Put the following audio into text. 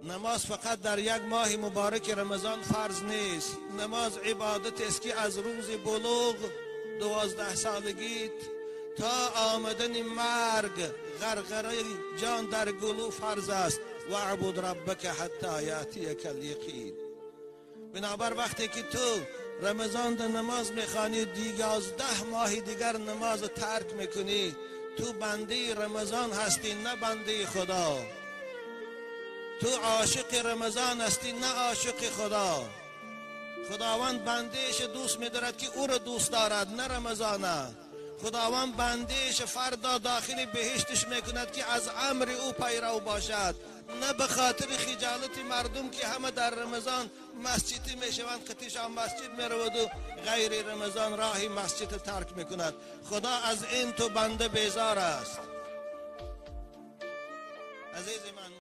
Намоз фақат дар як моҳи муборак Рамазон фарз нест. Намоз ибодат аст, ки аз рӯзи булуғ, 12 солагит, то омадани марг, ғарғараи ҷон дар гулӯ, фарз аст. واعبد ربك حتى يأتيك اليقين. Бинобар вақте ки ту Рамазон да намоз мехонӣ, 11 моҳи дигар намоз тарк мекунӣ, ту бандаи Рамазон ҳастӣ, на бандаи Худо. Ту ошиқи Рамазон ҳастӣ, на ошиқи Худо. Худованд бандааш дӯст медорад, ки ӯро дӯст дорад, на Рамазона. Худованд бандааш фардо дохили беҳишташ мекунад, ки аз амри ӯ пайрав бошад, на ба хотири хиҷолати мардум, ки ҳама дар Рамазон масҷидӣ мешаванд, қатишон масҷид мераваду ғайри Рамазон роҳи масҷид тарк мекунад. Худо аз ин ту банда безор аст. Азизи ман.